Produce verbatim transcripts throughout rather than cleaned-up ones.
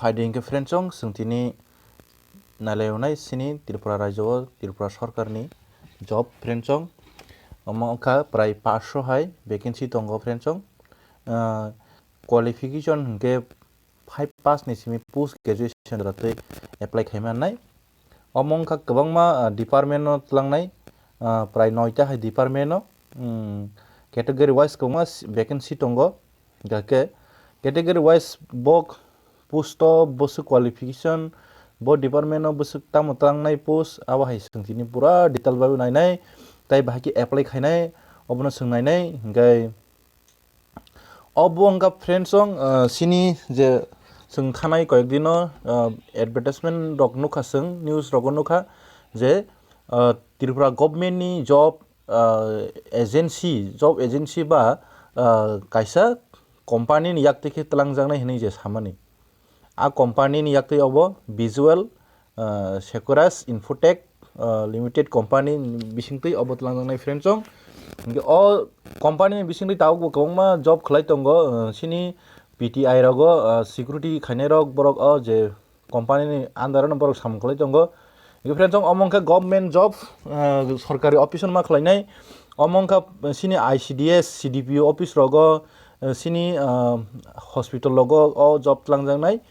Phaidi hinkhe friendsong, chwng tini nailai wnai sini Tripura rajyo o Tripura sorkarni job friendsong. Omo wngkha prai paanch sho hai vacancy tongo friendsong. Ah, qualification hinkhe five pass ni simi post graduation jora twi apply khai mannai. Omo wngkha kwbangma, ah, department no tlangnai, ah, prai noita hai department no, um, category wise kwbangma s-, vacancy tongo. Hingkha khe category wise bo post o bwswk qualification, bo department o bwswk tamo tlangnai post, abo hai chwng tini pura detail bai nainai, tai bahai khe apply khainai, obono chwng nainai, hingkhe obo wngkha friendsong, ah, sini je chwng thanai koyek dino, ah, advertisement rok nukha chwng, news rogo nukha je, ah, Tripura government ni job, ah, agency, job agency ba, ah, kaisa company ni yak twi khe twlangjaknai hinwi je samani. A company ni yak twi obo Visual, ah, Sequoias Infotech, ah, Limited company ni bising twi obo twlangjaknai friendsong. Hingkhe o company ni bising twi tabuk bo kwbangma job khlai tongo, ah, sini P T I rogo, ah, security khainai rok borok o je company ni under o no borok samung khlai tongo. Hingkhe friendsong omo wngkha government job, ah, sorkari office o ma khlainai. Omo wngkha sini I C D S, C D P O office rogo, ah, sini, ah, hospital rogo o job twlangjaknai.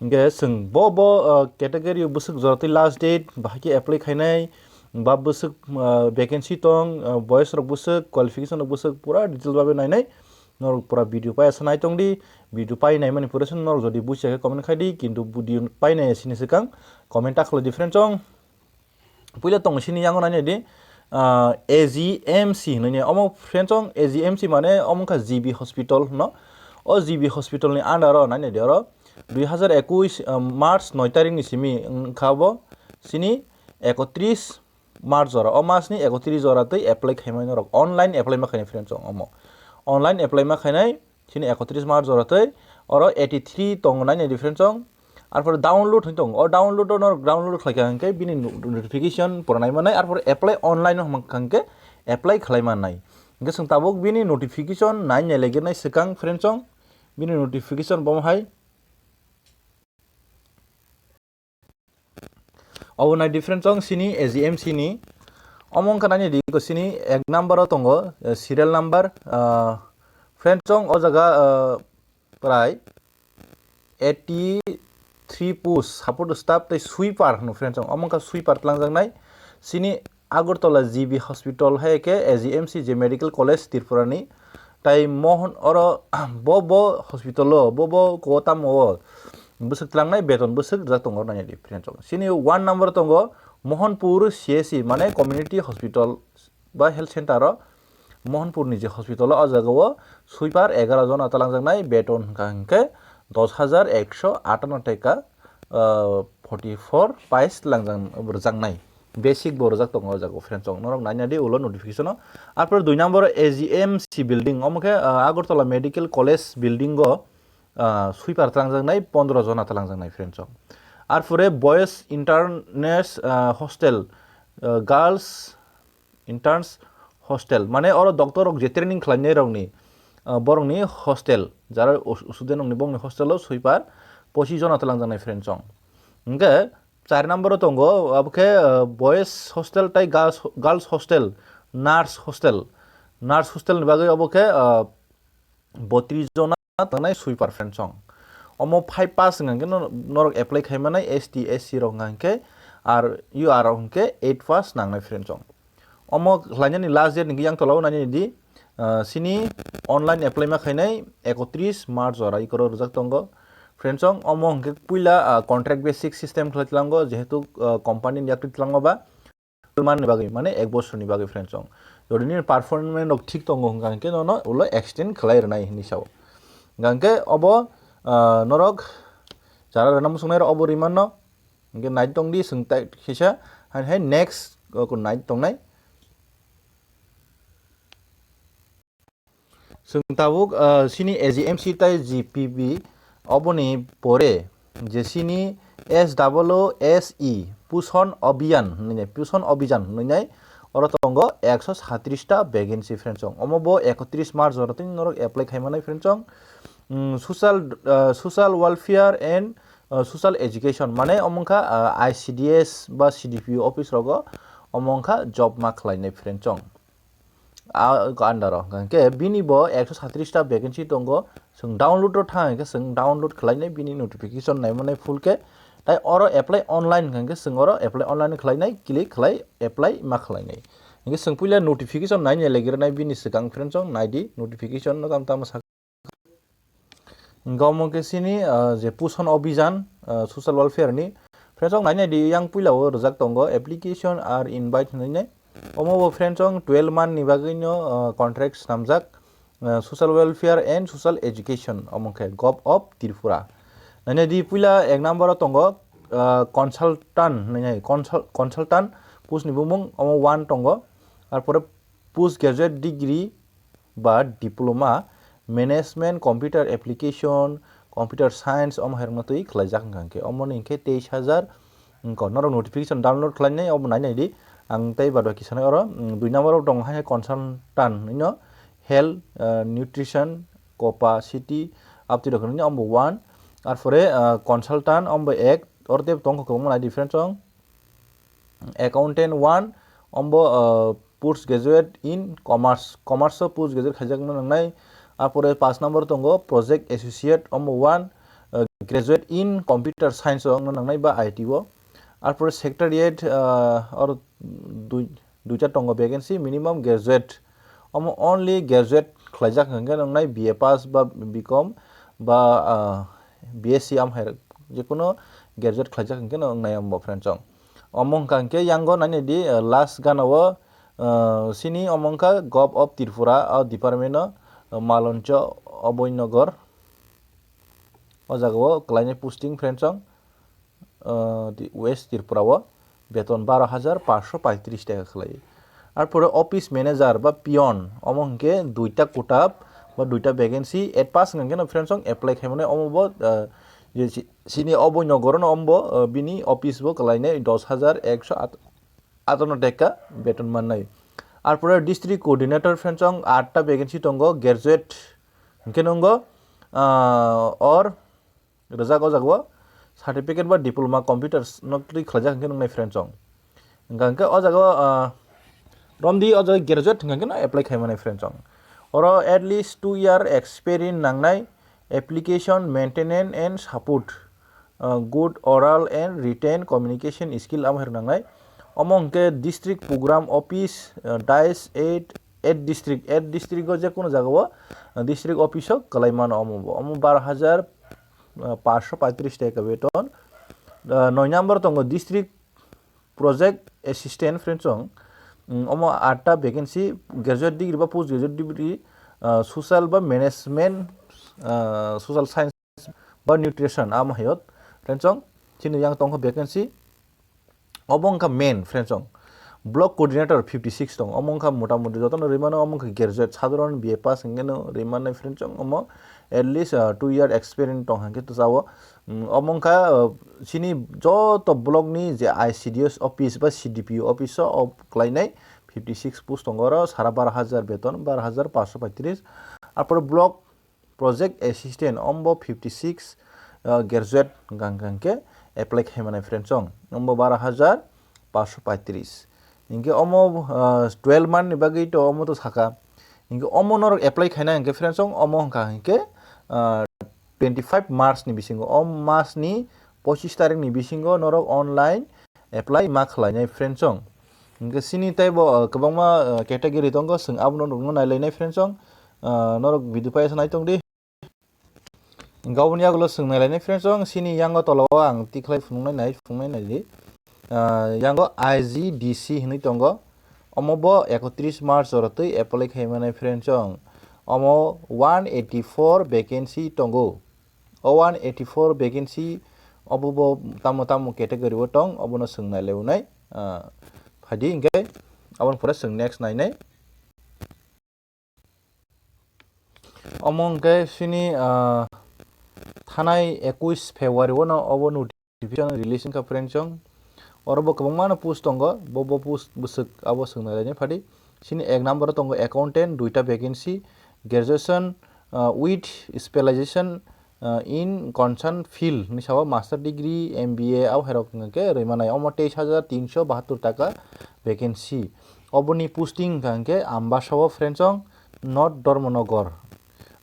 Hingkhe chwng bo, bo, ah, category o bwswk jora twi last date, bahai khe apply khainai, ba bwswk, ah, vacancy tong, ah, boyes rok bwswk, qualification rok bwswk, pura detail babe nainai. Norok pura video pai asa nai tong di, video pai naimani pore se norok jodi bujiya khe comment khai di, kintu video pai nai sini swkang comment ta khlai di friendsong. Puila tong sini yango nainai di, ah, A G M C hinwi omo friendsong, A G M C mane omo wngkha G B hospital hwno. O G B hospital ni under o nainai di oro dui hazar ekush, ah, March noi tarik ni simi wngkha bo sini ekotris March jora, o mas ni ekotris jora twi apply khaimani norok online apply ma khainai friendsong omo. Online apply ma khainai sini ekotris March jora twi oro eighty three tongo nainai di friendsong. Arpore download hinwi tongo. O download o norok download khlaikha hinkhe bini no-, notification pura nai manai. Arpore apply online o hwnkha hinkhe apply khlai manai. Hinkhe chwng tabuk bini notification nai nai laigenai swkang friendsong. Bini notification bo hai. Obo nai di friendsong sini A G M C ni. Omo wngkha nani di ko sini ek number o tongo, eh, serial number, ah, friendsong o jaga, ah, prai eighty three post support staff tei sweeper hwno friendsong. Omo wngkha sweeper twlangjaknai. Sini Agartala G B hospital hai khe A G M C je medical college Tripura ni. Tai mohon oro bo bo hospital o, bo bo ko tamo o bwswk tlangnai beton bwswk rijak tongo nai di friendsong. Sini one number tongo Mohanpur C H C mane community hospital ba health center o. Mohanpur ni je hospital o, o jaga o sweeper egaroh jona twlangjaknai, beton hwnkha hinkhe dos hajar ekso atanno taka, ah, forty four pais twlangjak-, rwjaknai. Basic bo rwjak tongo o jaga o friendsong. Norok naina di ulo notification o. Arpore dui number o A G M C building, omo khe, ah, Agartala Medical College building o, ah, sweeper twlangjaknai, pondro jona twlangjaknai friendsong. Arpore boys interns, ah, hostel, ah, girls interns hostel, mane oro doctor rok je training khlainai rokni, ah, borokni hostel, jara os-, student rokni bongni hostel o sweeper pochis jona twlangjaknai friendsong. Hinkhe char number o tongo, abo khe, ah, boys hostel tai girls, girls hostel, nurse hostel, nurse hostel ni bagwi abo khe, ah, botris jona tangnai sweeper friendsong. Omo five pass hwnkha khe no-, norok apply khai manai S T, S C rok hwnkha khe, ar U R rok hwnkhe eight pass nangnai friendsong. Omo khlainani last date hwnkhe yang tolao nainani di, ah, sini online apply ma khainai ekotris March jora ikoro rwjak tongo. Friendsong, omo hwnkhe puila, ah, contract basic system khlai tlango, jehetu, ah, company ni yakri tlango ba. Manni bagwi, mane ek bosorni bagwi friendsong. Jodi nini performance rok thik tongo hwnkha hinkhe nono ulo extend khlai rwnai hinwi sao. Hwnkha hinkhe obo, ah, norok jara rwna muchungnai rok obo rwimano. Hinkhe nai tongdi chwng tai kisa, hai hai next o nai tongnai. Chwng tabuk, ah, sini A G M C tai G P B oboni pore je sini S double O S E, Puson Abhiyan hinwi, Puson Abhiyan hinwi nai, oro tongo ekso satris ta vacancy friendsong. Omo bo ekotris March jora twi norok apply khai manai friendsong. Mm, social, ah, Social Welfare and uh, social education, mane omo wngkha, uh, I C D S ba C D P O office rogo omo wngkha job ma khlainai friend chong. A under o hwnkhe bini bo ekso satris ta vacancy tongo, chwng download o thang hwnkhe chwng download khlainai bini notification naimanai full khe, tai oro apply online hwnkhe chwng oro apply online khlainai, click khlai apply ma khlainai. Hwnkhe chwng puila notification naina legirnai bini swkang friend chong naidi notification no tamo tamo sak. Hwnkhe omo khe chini, ah, je Pushan Abhijan, ah, social welfare ni. Friends, ang nainai di yang puila o rijak tongo, application are invite hinwi nai. Omo bo friends, ang twelve month ni bagwi no, ah, contract snamjak, ah, social welfare and social education, omo khe Gov of Tripura. Nainai di puila ek number o tongo, ah, consultant, nainai consult-, consultant post ni bumung, omo one tongo. Arpore post graduate degree, ba diploma management, computer application, computer science, omo hai rokno twi khlaijak wngkha hwnkhe, omo ni hwnkhe teis hajar wngkha. Norok notification download khlainai, obo nainai di. Ang tei bado kisa nai oro, mm, dui number o tongo hai consultant hwnwi no health, ah, nutrition, copa, city, aptwi rok hwnwi no omo one. Arpore, ah, consultant omo ek, oro tei tongo kwbangma nai difference ong. Accountant one, ombo, uh, post graduate in commerce, commerce o post graduate khaijakna nangnai. Arpore pass number tongo project associate, ombo one, uh, graduate in computer science o wngna nangnai ba I T o. Arpore secretariat, uh, or dui, duita tongo vacancy, minimum graduate. Omo only graduate khlaijak hwnkhe nangnai B A pass ba B Com ba, uh, B S C am hai jekunu graduate khlaijak hwnkhe no wngnai ombo friend chong. Omo wngkha hwnkhe yango nainai di, uh, last gana o, uh, sini omo wngkha Gov of Tripura o department o, uh, Maloncho Oboinogar o jaga o kwlainai posting friend chong, uh, di West Tripura o beton baro hajar paanch sho paitris taka khlai. Arpore office manager ba peon omo hwnkhe duita kutap ba duita vacancy at pass hwnkhe no friend chong apply khaimani omo bo, uh, je si-, sini Oboinogar no ombo, uh, bini office bo kwlainai dos hajar ekso at-, atanno taka beton mannai. Arpore district coordinator friend chong atta vacancy tongo, graduate hwnkhe nungo, ah, or rijak o jaga o certificate ba diploma computers no twi khlaijak hwnkhe nungnai friend chong. Hwnkha hwnkhe o jaga o, ah, romdi o jaga graduate hwnkha hwnkhe no apply khaimani friend chong. Oro at least two year experience nangnai, application, maintenance and support, uh, good oral and written communication skill amo hai rok nangnai. Omo hwnkhe district program office, uh, dice eight, eight district, eight district o jekunu jaga o, uh, district office o kwlai mano omo bo. Omo baro hajar, uh, paanch sho paitris taka beton. Uh, noi number tongo district project assistant friend chong, mm, omo atta vacancy, graduate degree ba post graduate degree, ah, social ba management, ah, social science ba nutrition amo hai o friend chong, chini yang tongkha vacancy. Obo wngkha main friend chong, block coordinator fifty six tong, omo wngkha mota moti jotono rimano, omo wngkha graduate sadharon B A pass hwnkhe no rimani friend chong, omo at least, ah, two year experience tong hwnkhe to sao. Mm, omo wngkha, uh, chini joto block ni je I C D S office ba C D P O office o, o kwlainai fifty six post tongo, oro sara baro hajar beton, baro hajar paanch sho paitris. Arpore block project assistant, ombo fifty six, uh, graduate hwnkha hwnkha hwnkhe apply khaimanai friend chong, ombo baro hajar paanch sho paitris. Hinkhe omo, uh, twelve month ni bagwi to omo to saka. Hinkhe omo norok apply khaina hinkhe friend chong, omo wngkha hinkhe, uh, twenty five March ni bisingo, o mas ni pochis tarik ni bisingo norok online apply ma khlainai friend chong. Hinkhe sini teibo, uh, kwbangma, uh, category tongo, chwng abono nukno nailainai friend chong, uh, norok video paisa naitongdi. Hinkhe oboni yagulo chwng nailainai friend chong, sini yango tolao ang tikhlai phunuknai nai, phunuknai naidi. Ah, yango I G D C hinwi tongo. Omo bo ekotris March oro twi apply khaimani friend chong. Omo one eighty four vacancy tongo. O one eighty four vacancy obo bo tamo tamo category o tong, obono chwng nailainai. Ah, phaidi hinkhe aboni pore chwng next nainai. Omo hwnkhe sini, ah, thanai ekush February o no obo notification release wngkha friend chong. Oro bo kwbangma no post tongo, bo, bo post bwswk abo swng nailainai phadi. Sini ek number o tongo accountant, duita vacancy, graduation, ah, with specialization, uh, in concern field ni sao master degree, M B A, abo hai rok hwnkha khe rwi manai. Omo teis hajar tinso bahattor taka vacancy. Oboni posting hwnkha khe Ambasa o, friends, ong North Dharmanagar.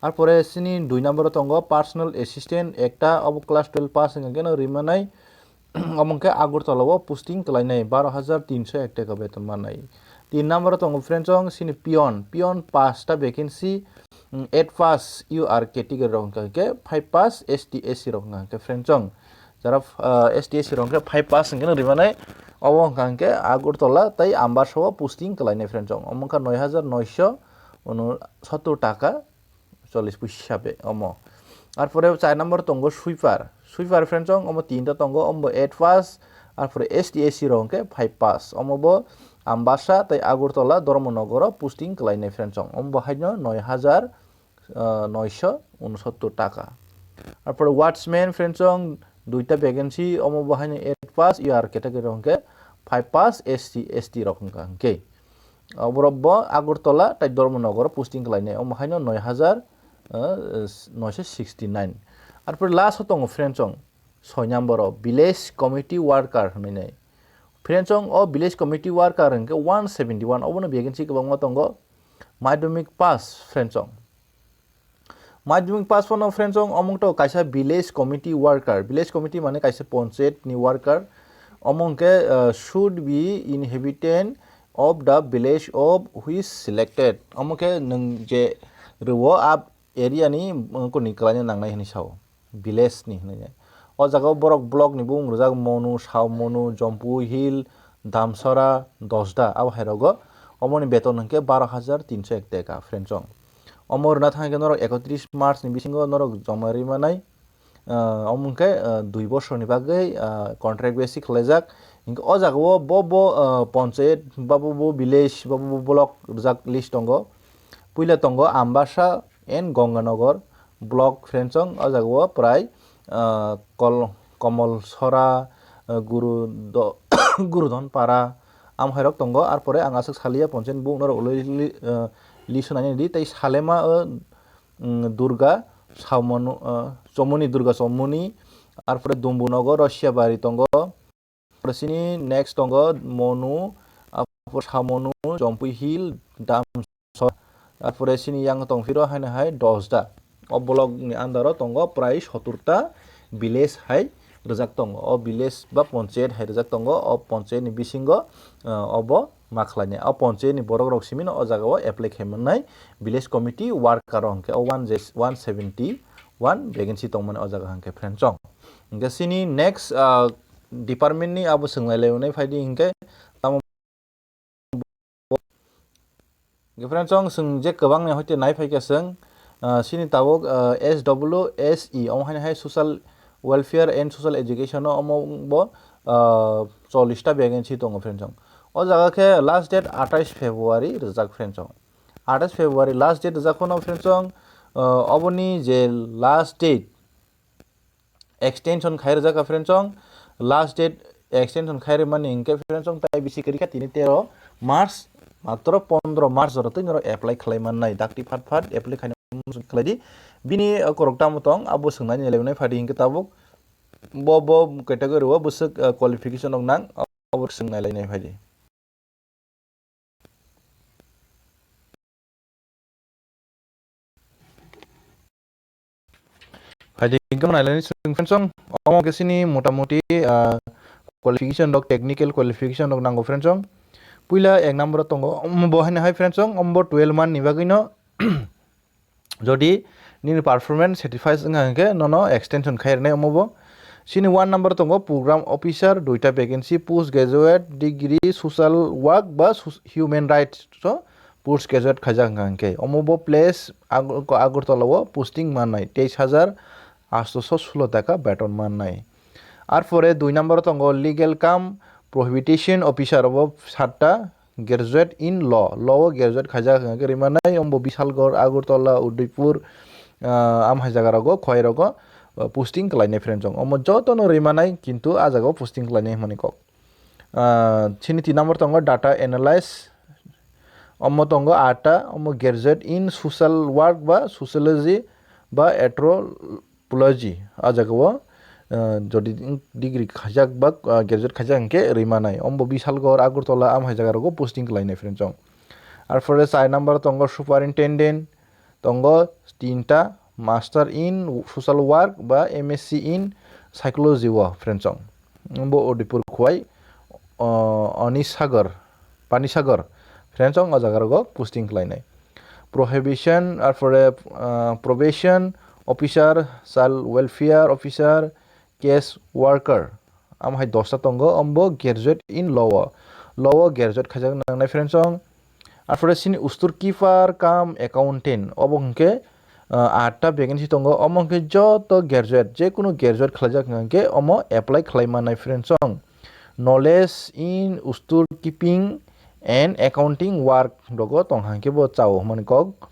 Arpore sini dui number o tongo personal assistant ekta, obo class twelve pass hwnkha khe no rwi manai. Omo hwnkhe Agartala o posting kwlainai, baro hajar tinso ek taka beton manai. Tin number o tongo, friends, ong sini peon, peon pass ta vacancy, mm, eight pass U R category rok hwnkha khe five pass, S T, S C rok hwnkha khe, friends, ong jara, ah, S T, S C rok hwnkhe five pass hwnkhe no rwi manai. Obo hwnkha khe Agartala tei Ambasa o posting kwlainai, friends, ong omo wngkha noi hajar noisho unsottor taka chollish poisa be omo. Arpore char number tongo sweeper. Sweeper, friends, ong omo tinta tongo, omo eight pass, arpore S T, S C rok hwnkhe five pass. Omo bo Ambasa tei Agartala Dharmanagar o posting kwlainai, friends, ong omo bo haino noi hajar, ah, noisho unsottor taka. Arpore watchman, friends, ong duita vacancy, omo bo haino eight pass, U R category rok hwnkhe five pass, S C, S T rok hwnkha hwnkhe. Oborok bo Agartala tei Dharmanagar o posting khlainai, omo haino noi hajar, eh, noisho sixty nine. Arpore last o tongo, friends, ong soi number o village committee worker hwnwi nai. Friends, ong o village committee worker hwnkhe one seventy one, obono vacancy kwbangma tongo. Madhyamik pass, friends, ong Madhyamik pass phano, friends, ong omo to kaisa village committee worker. Village committee mane kaisa panchayat ni worker. Omo hwnkhe, uh, should be inhabitant of the village of which selected. Omo khe nwng je rwo a area ni, uh, kuni kwlaina nangnai hwnwi sao. Village ni hwnwi. O jaga o borok block ni bumung rijak Monu, Saumonu, Jampui Hill, Damsara, Dosda, abo hai rogo. Omoni beton hwnkhe baro hajar tinso ek taka, friends, ong. Omo rwna thang khe norok ekotris March ni bisingo norok joma ri manai. Ah, omo hwnkhe, ah, dui bosor ni bagwi, ah, contract base khlaijak. Hinkhe o jaga o bo, bo, ah, panchayat ba bo, bo village ba bo, bo block rijak list tongo. Puila tongo Ambasa and Ganganagar block, friends, ong o jaga o prai, ah, Kol-, Komol Sora, ah, Guru Do-, Gurudon Para, am hai rok tongo. Arpore ang aswk salia panchayat bo norok ulai li-, ah, list nai di tei Salema, ah, mm, Durga Saumanu, ah, Chomoni, Durga Chomoni, arpore Dumbunogo, Rosiabari tongo. Arpore sini next tongo Monu, arpore Samonu, Jampui Hill, Damsor, arpore sini yang tong phiro haino hai Dosda. O block ni under o tongo prai sottor ta village hai rijak tongo. O village ba panchayat hai rijak tongo. O panchayat ni bisingo, ah, obo ma khlainai. O panchayat ni borok rok simi no o jaga o apply khai mannai village committee worker rok hwnkhe o one je-, one seventy one vacancy tongmani o jaga hwnkhe, friends, ong. Hwnkhe sini next, ah, department ni abo swnglai lainai phaidi hwnkhe tamo Hwnkhe, friends, chwng, chwng je kwbangni hoite nai phaikha chwng, ah, chini tabuk, ah, S W S E, omo haino hai Social Welfare and Social Education o omo bo, ah, chollish ta vacancy tongo, friends, chwng. O jaga khe last date atais February rijak, friends, chwng. Atais February last date rijak phano, friends, chwng, ah, oboni je last date, extension khai rijak kha, friends, chwng. Last date extension khai rimani hwnkhe, friends, chwng, tai bisi kwrwi kha tini tero March, matro pondro March jora twi norok apply khlai mannai. Dakti phat phat apply khaina khlai di. Bini, uh, korok tamo tong, abo swngnani lewnai phaidi hwnkhe tabuk bo, bo category o bwswk, uh, qualification rok nang, abo swngnai lainai phaidi. Phaidi hwnkhe nailani chwng, friends, chwng, omo khe chini motamuti, ah, qualification rok, technical qualification rok nango, friends, chwng. Puila ek number o tongo, omo bo haino hai, friends, chwng, omo bo twelve month ni bagwi no, jodi nini performance satisfies wngkha hwnkhe nono extension khai rwnai omo bo. Chini one number tongo program officer, duita vacancy, post graduate, degree, social work ba sus-, human rights o post graduate khaijak wngkha hwnkhe omo bo place Ag-, Agartala o posting mannai, teis hajar atso sulo taka beton mannai. Arpore dui number o tongo legal cum prohibition officer, obo satta graduate in law, law o graduate khaijak hwnkhe rwi mannai, omo bo Bishalgarh, Agartala, Udaipur, ah, am hai jaga rogo, Khowai rogo, ah, posting khlainai, friends, chwng. Omo jotono rwi mannai, kintu ah jaga o posting khlainai hwnmani kok. Ah, chini tin number tongo data analyst, omo tongo atta, omo graduate in social work ba sociology ba etro Anthropology, a jaga o, ah, jodi degree khaijak ba, ah, graduate khaijak hwnkhe rwi manai. Ombo Bishalgarh, Agartala, am hai jaga rogo posting khlainai friends chong. Arpore char number tongo superintendent, tongo tinta, Master in Social Work ba M S C in Psychology o friends chong. Ombo Udaipur Khowai, ah, Anisagar, Panisagar friends chong o jaga rogo posting khlainai. Prohibition, arpore, ah, probation officer, child welfare officer, case worker. Am hai dosta tongo, ombo graduate in law o. Law o graduate khaijak nangnai friends chong. Arpore sini store keeper cum accountant. Obo hwnkhe, ah, atta vacancy tongo. Omo hwnkhe joto graduate, je kunu graduate khlaijak hwnkhe omo apply khlai manai friends chong. Knowledge in store keeping and accounting work rogo tong hwnkhe bo chao hwnmani kok.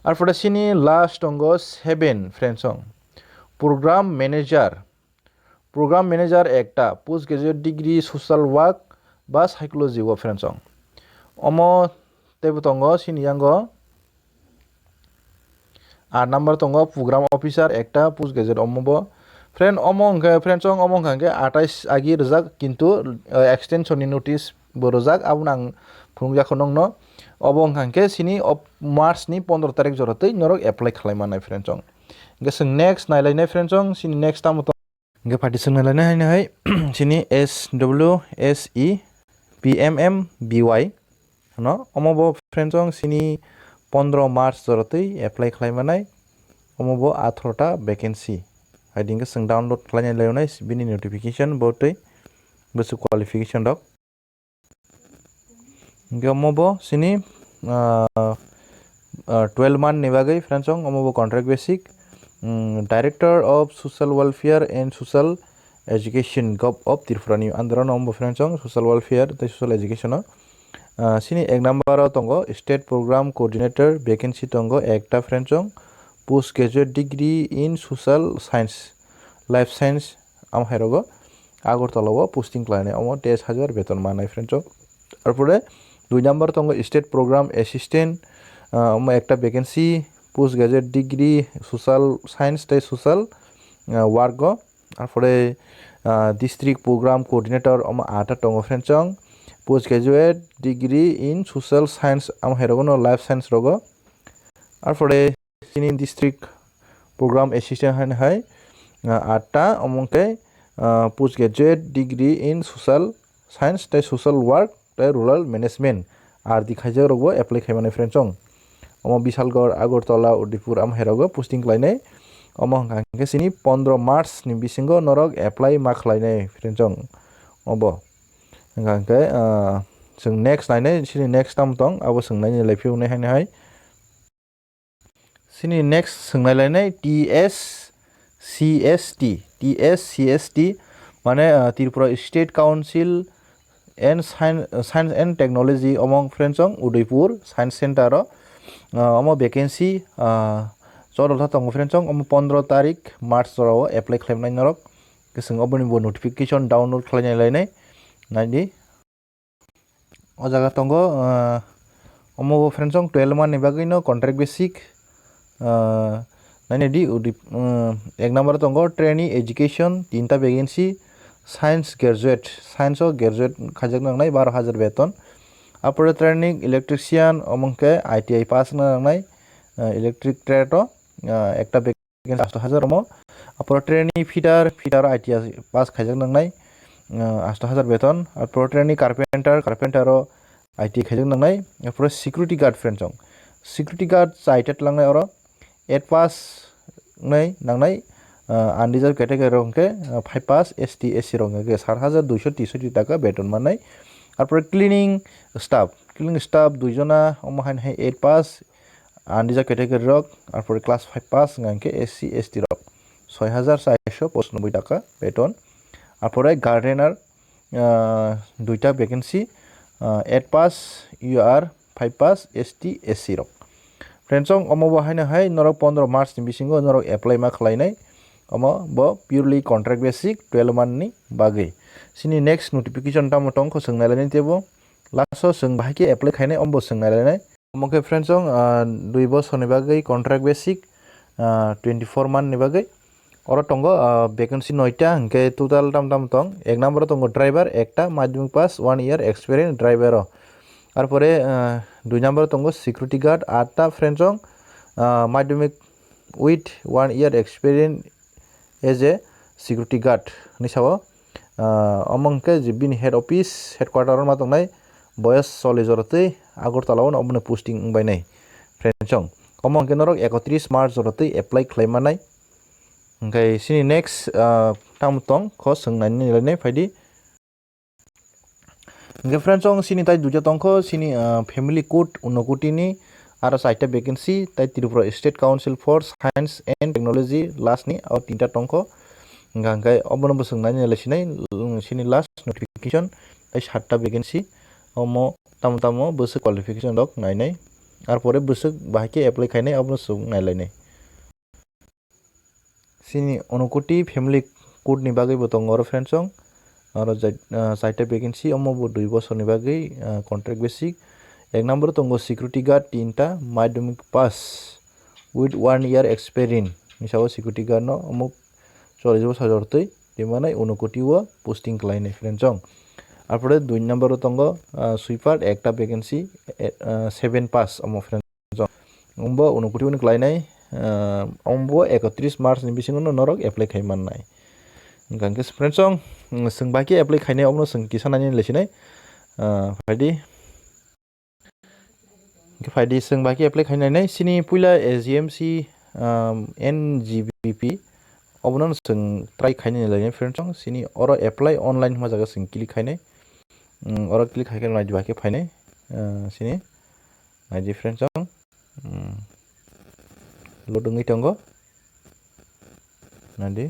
Arpore sini last tongo seven friends chong. Program manager. Program manager ekta, post graduate degree social work ba psychology o friends chong. Omo teibo tongo sini yango. Aat number tongo program officer ekta, post graduate omo bo. Friend omo hwnkhe, friends chong omo hwnkhe atais agi rijak, kintu, eh, extension ni notice bo rijak, abono ang phunukjakho nongno. Obo hwnkha hwnkhe sini op-, March ni pondro tarik jora twi norok apply khlai manai friends chong. Hwnkhe chwng next nailainai friends chong, sini next tamo tong. Hwnkhe phaidi chwng nailainai haino hai, sini S W S E P M M B Y no, omo bo friends chong sini pondro March jora twi apply khlai manai, omo bo atharo ta vacancy. Haidi hwnkhe chwng download khlainai lainai bini notification bo twi, bwswk qualification rok. Hwnkhe omo bo sini, ah, ah, twelve month ni bagwi friends chong, omo bo contract basic. Mm, Director of Social Welfare and Social Education, Govt of Tripura ni under o omo bo friends chong, social welfare tei social education o. Ah, sini ek number o tongo state program coordinator vacancy tongo ekta friends chong, post graduate degree in social science, life science, am hai rogo Agartala o posting khlainai, omo teis hajar beton manai friends chong. Arpore dui number tongo state program assistant, ah, omo ekta vacancy, post graduate degree social science tei social, ah, work o. Arpore, ah, district program coordinator omo atta tongo friends chong, post graduate degree in social science, am hai rogo no life science rogo. Arpore sini district program assistant haino hai, ah, atta, omo hwnkhe, ah, post graduate degree in social science tei social work tei rural management, R D khaijak rokbo apply khai manai friends chong. Omo Bishalgarh, Agartala, Udaipur, am hai rogo posting khlainai. Omo hwnkha hwnkhe sini pondro March ni bisingo norok apply ma khlainai friends chong. Obo hwnkha hwnkhe, ah, chwng next nainai, sini next tamo tong, abo chwng nainai lai phiyoknai haino hai. Sini next swngnai lainai T S C S T, T S C S T mane, ah, Tripura State Council and Science, Science and Technology omong friends chong Udaipur Science Center o, ah, omo vacancy, ah, chodolta tongo friends chong, omo pondro tarik March jora o apply khlaimnai norok, keseng oboni bo notification download khlainai lainai, naidi. O jaga tongo, ah, omo bo friends chong twelve month ni bagwi no contract basic, ah, nainai di udi, ah, ek number tongo trainee education, tinta vacancy, science graduate, science o graduate khaijak nangnai baro hajar beton. Apore training electrician, omo hwnkhe I T I pass wngna nangnai, ah, electric trade o, ah, ekta vacancy asto hajar omo. Apore trainee fitter, fitter o I T I pass khaijak nangnai, ah, asto hajar beton. Apore trainee carpenter, carpenter o I T I khaijak nangnai. Apore security guard friends chong. Security guard chaitet langnai oro eight pass wngnai nangnai, ah, unreserved category rok hwnkhe, ah, five pass, S T, S C rok hwnkhe sat hajar duiso teisoti taka beton mannai. Arpore cleaning staff, cleaning staff duijona, omo haino hai eight pass, unreserved category rok, arpore class five pass wngkha hwnkhe S C, S T rok soi hajar charso pochanoboi taka beton. Arpore gardener, ah, duita vacancy, ah, eight pass, U R, five pass, S T, S C rok. Friends chong, omo bo haino hai norok pondro March ni bisingo norok apply ma khlainai. Omo bo purely contract basic twelve month ni bagwi. Sini next notification tamo tong kho swngnai lainai teibo. Last o chwng bahai khe apply khainai, omo bo swngnai lainai. Omo khe friends chong, ah, dui bosor ni bagwi contract basic, ah, twenty four month ni bagwi. Oro tongo, ah, vacancy noita, hingke total tam tam tong. Ek number o tongo driver, ekta, madhyamik pass, one year experience driver o. Arpore, ah, dui number o tongo security guard, atta friendsong, ah, madhyamik with one year experience as a security guard hinwi sao. Ah, omo hingke je bini head office, headquarter o ma tongnai, boyos chollish jora twi Agartala o obono posting wngbainai friendsong. Omo hingke norok ekotris March jora twi apply khlai mannai. Hingke sini next, ah, tamo tong kho swng nainani lainai phaidi. Hingke friendsong sini tai duita tongkho, sini, ah, family code, unokotini, aro chaita vacancy, tai Tripura State Council for Science and Technology last ni, o tinta tongkho. Hingka hingke obono bo swng nainani lai sinai, sini last notification, tai satta vacancy, omo tamo tamo bwswk qualification rok nainai. Arpore bwswk bahai khe apply khainai, obono swng nailainai. Sini Unokoti family code ni bagwi bo tongo oro friendsong. Oro jai-, ah, chaita vacancy, omo bo dui bosor ni bagwi, ah, contract basic. Ek number tongo security guard tinta, madhyamik pass with one year experience. Ni sao security guard no omo chollish bosor jora twi, twi manai Unokoti o posting khlainai friendsong. Arpore dui number o tongo, ah, sweeper ekta vacancy, eh, ah, seven pass omo friendsong. Ombo Unokoti o ni khlainai, ah, ombo ekotris March ni bisingo no norok apply khai mannai. Hingka hingke friendsong, mm, swng bai khe apply khainai obono swng kisa nainani lai sinai. Ah, phaidi. Hingke phaidi swng bai khe apply khainai nai. Sini puila A G M C, um, N G B P obono swng try khainani lainai friendsong. Sini oro apply online hwnma jaga swng click khainai. Mm, oro click khaikhe naidi bai khe phainai. Ah, sini naidi friendsong. Mm. Load wngwi tongo. Naidi.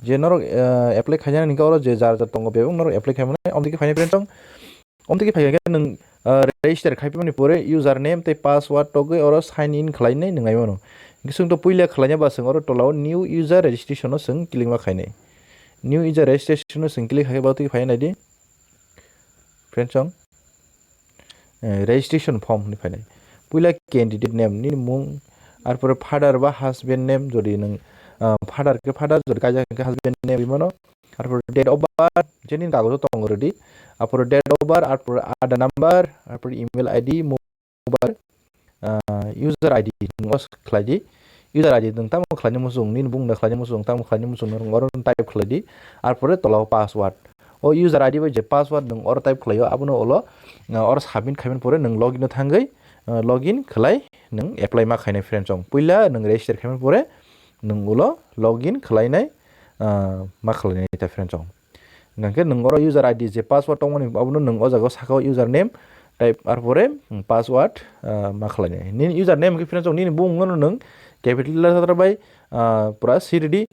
Je norok, ah, apply khainani hingke oro je jar jar tongo bebak norok apply khaimani. Omtiki phainai friendsong. Omtiki phai khe nwng, ah, register khai phaimani pore username tei password togwi oro sign in khlainai nwng naimano. Hingke swng to puila khlaina ba swng oro tolao new user registration o swng click ma khainai. New user registration o swng click khaikhe ba twi phai naidi. Friendsong, eh, registration form hinwi phainai. Puila candidate name, nini mung, arpore father ba husband name, jodi nwng, ah, father khe father, jodi kaijak khe husband name rwmano. Arpore date of birth, je nini kagojo tongo ready. Arpore date of birth, arpore Aadhaar number, arpore email I D, mobile, ah, user I D nwng o khlai di. User I D nwng tamo khlaini muchung, nini bung da khlaini muchung, tamo khlaini muchung nwng oro type khlai di. Arpore tola o password. O user I D bai je password nwng oro type khlaio, abono ulo, ah, oro submit khaimani pore nwng login o thangwi, ah, login khlai nwng apply ma khainai friendsong. Puila nwng register khaimani pore nwng ulo login khlainai, ah, ma khlainai ta friendsong. Hingkhe nwng oro user I D je password tongmani abono nwng o jaga o saka o username type arpore, mm, password, ah, ma khlainai. Nini username hwnkhe friendsong nini bung wngmano nwng capital letter bai, ah, pura siridi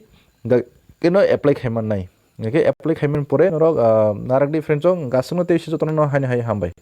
da keno apply khaimannai. Hingkhe apply khaimani pore norok, ah, narakdi friendsong gasungno tei jotono haino hai hambai.